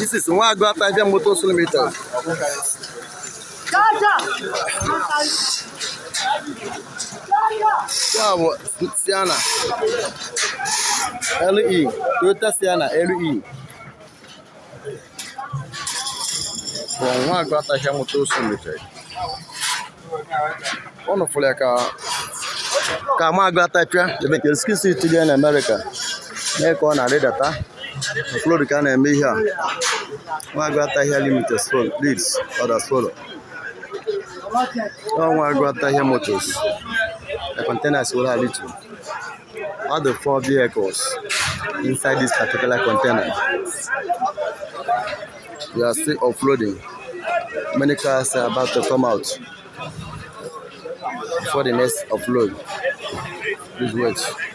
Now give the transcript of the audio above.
This is Nwaguatahihia Motors Limited. Wow, Sienna LE, Toyota Sienna LE. From Nwaguatahihia Motors Limited. Wonderful, like Nwaguatahihia, they make exclusive today in America. Make one a data. Okwulu Ora and me here. Nwaguatahihia Limited, please, others follow. Nwaguatahihia Motors. The containers will have little. All the 4 vehicles inside this particular container. We are still offloading. Many cars are about to come out before the next offload. Please wait.